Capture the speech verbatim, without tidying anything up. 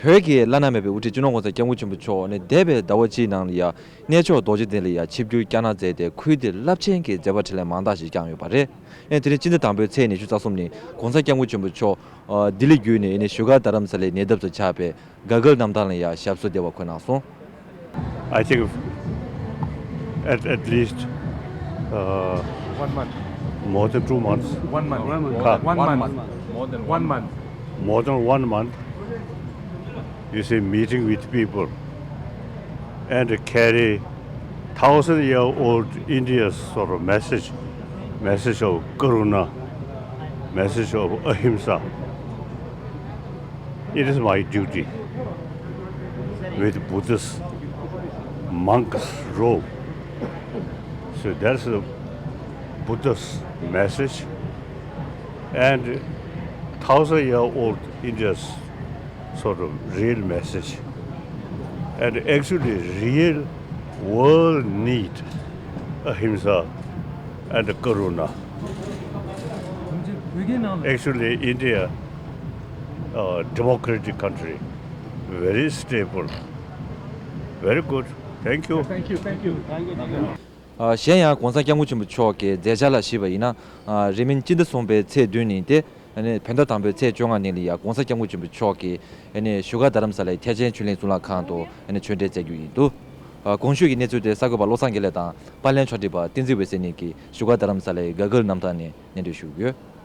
བོད་ཀྱི་བླ་ན་མེད་པའི་དབུ་ཁྲིད་སྤྱི་ནོར་༸གོང་ས་༸སྐྱབས་མགོན་ཆེན་པོ་མཆོག་ནས་འདས་པའི་ཟླ་བ་གཅིག་ནང་ལ་ཡང་གནས་མཆོག་རྡོ་རྗེ་གདན་ལ་ཡང་ཆིབས་བསྒྱུར་བསྐྱངས་གནང་མཛད་དེ། ཁུལ་དེ་རླབས་ཆེན་གྱི་མཛད་པ་འཕྲིན་ལས་མང་དག་ཞིག་བསྐྱངས་ཡོད་པ་རེད། ཨེ་དེ་རིང་སྤྱི་ཟླ་དང་པོའི་ཚེས་ཉི་ཤུ་རྩ་གསུམ་ཉིན་༸གོང་ས་༸སྐྱབས་མགོན་ཆེན་པོ་མཆོག་ཨ་ལྡི་ལི་བརྒྱུད་ནས་ཨེ་ནས་བཞུགས་སྒར་རྡ་རམ་ས་ལའི་ཉེ་འདབས་སུ་ཆགས་པའི་ག་གལ་གནམ་ཐང་ལ་ཡང་ཞབས་སོར་བདེ་བར་འཁོད་གནང་སོང་། I think at, at least uh, One month. More than two months. One month. One month. Huh? One month. More than one month. More than one month. You see, meeting with people and carry thousand year old India's sort of message, message of Karuna, message of Ahimsa. It is my duty with Buddhist monk's robe. So that's the Buddha's message. And thousand year old India's sort of real message. And actually, real world need Ahimsa and Karuna. Actually, India, a democratic country, very stable, very good. Thank you. Thank you. Thank you. Thank you. གཞན་ཡང་༸གོང་ས་༸སྐྱབས་མགོན་ཆེན་པོ་མཆོག་གི་མཛད་འཆར་ལ་གཞིགས་པ་ཡིན་ན། རིང་མིན་སྤྱི་ཟླ་གསུམ་པའི་ཚེས་བདུན་ཉིན་ཏེ། བོད་ཟླ་དང་པོའི་ཚེས་བཅོ་ལྔ་ཉིན་ལ་ཡང་༸གོང་ས་༸སྐྱབས་མགོན་ཆེན་པོ་མཆོག་གིས་བཞུགས་སྒར་རྡ་རམ་ས་ལའི་ཐེག་ཆེན་ཆོས་གླིང་གཙུག་ལག་ཁང་དུ་ཆོས་འབྲེལ་སྩལ་རྒྱུ་ཡིན་འདུག་གོང་ཞུས་ཀྱི་གནས་ཚུལ་དེ་གསར་འགོད་པ་བློ་བཟང་དགེ་ལེགས་དང་པར་ལེན་ཕྱོགས་སྒྲིག་པ་བསྟན་འཛིན་འོད་ཟེར་གཉིས་ཀྱིས་བཞུགས་སྒར་རྡ་རམ་ས་ལའི་ག་གལ་གནམ་ཐང་ནས་སྙན་སྒྲོན་ཞུས་ཡོད།